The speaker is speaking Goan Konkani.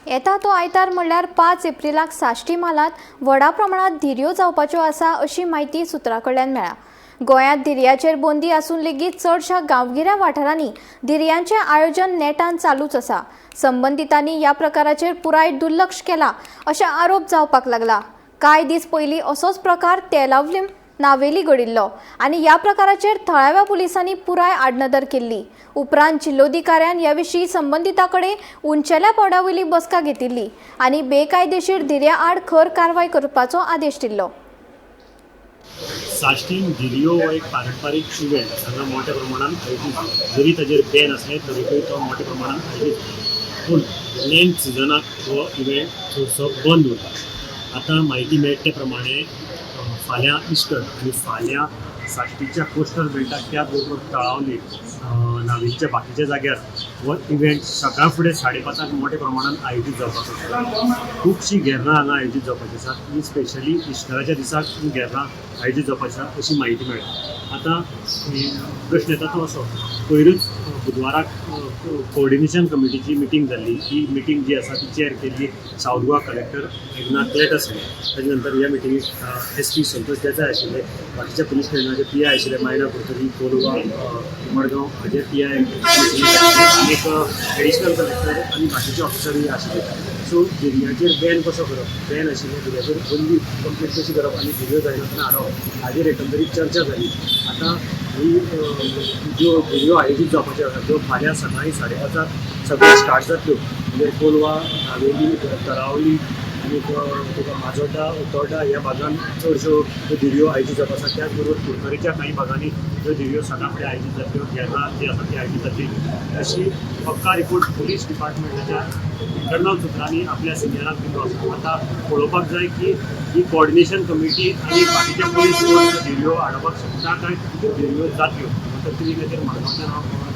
येता तो आयतार म्हणल्यार 5 एप्रिलाक साश्टी म्हालांत व्हडा प्रमाणात धिरयो जावपाच्यो आसा, अशी म्हायती सुत्रा कडल्यान मेळ्ळा. गोंयांत धिरयाचेर बंदी आसून लेगीत चडशा गांवगिऱ्या वाठारांनी धिरयांचें आयोजन नेटान चालूच आसा. संबंदितांनी ह्या प्रकाराचेर पुराय दुर्लक्ष केला, अशे आरोप जावपाक लागला. कांय दीस पयलीं असोच प्रकार तेलावलीम नावेली घडिल्लो आनी ह्या प्रकाराचेर थळाव्या पुलिसांनी पुराय आडनदर केल्ली. उपरांत जिल्लोधिकाऱ्यान ह्या विशीं संबंदिता कडेन उंचेल्या पांवड्या वयली बसका घेतिल्ली आनी बेकायदेशीर धिरया आड खर कारवाय करपाचो आदेश दिल्लो. साश्टीन धिरयो हो एक पारंपारीक इव्हेंट हांगा मोठ्या प्रमाणान आयोजीत जाता. जरी ताजेर बॅन आसलें तरीकूय तो मोठ्या प्रमाणान आयोजीत जाता. पूण लेंट सिजनाक हो इव्हेंट चडसो बंद उरता. आतां म्हायती मेळटा ते प्रमाणे फाल्यां इस्टर आनी फाल्यां साश्टीच्या कोस्टल बेल्टाक, त्याच बरोबर तळावली, नावेलीच्या बाकीच्या जाग्यार हो इव्हेंट सकाळ फुडें 5:30 मोठ्या प्रमाणान आयोजीत जावपाक आसा. खुबशीं गेर्रां हांगा आयोजीत जावपाची आसात आनी स्पेशली इस्टराच्या दिसाक ही गेर्रां आयोजीत जावपाची आसा, अशी म्हायती मेळटा. आतां प्रश्न येता तो असो, पयरूच बुधवाराक कोऑर्डिनेशन कमिटीची मिटींग जाल्ली. ही मिटींग जी आसा ती चेअर केल्ली south Goa collector Eknath Cletus हांणी. ताजे नंतर ह्या मिटिंगेक एसपी संतोष देसाय आशिल्ले, बाकीच्या पुलीस स्टेशनाचे पीआय आशिल्ले, मायणा कुडतरी, कोलवा, मडगांव हाजे पीआय आनी एक एडिशनल कलेक्टर आनी बाकीचे ऑफिसरूय आशिल्ले. सो धिरयाचेर बॅन कसो करप, बॅन आशिल्ले धिरयाचेर बंदी कंप्लीट कशी करप आनी धिरयो जायनासतना हाडप, हाजेर एकंदरीत चर्चा जाली. आतां ही ज्यो धिरयो आयोजीत जावपाच्यो आसा, त्यो फाल्यां सकाळीं 5:30 सगळ्यो स्टार्ट जातल्यो. म्हणजे कोलवा, नावेली, तरावली आनी तुका माजोड्डा, उतोड्डा ह्या भागान चडश्यो ह्यो धिरयो आयोजीत जावपा आसा. त्याच बरोबर कुडतरीच्या कांय भागांनी ह्यो धिरयो सकाळ फुडें आयोजीत जातल्यो, गेर्रां जी आसा ती आयोजीत जातली, अशी पक्का रिपोर्ट पुलीस डिपार्टमेंटाच्या इंटरनल सुत्रांनी आपल्या सिनियरांक दिल्लो आसा. आतां पळोवपाक जाय की ही कोऑर्डिनेशन कमिटी आनी बाकीचे पुलीस फोर्स धिरयो हाडपाक शकता काय धिरयो जातल्यो. तर तिनी खातीर मडगांवच्यान हांव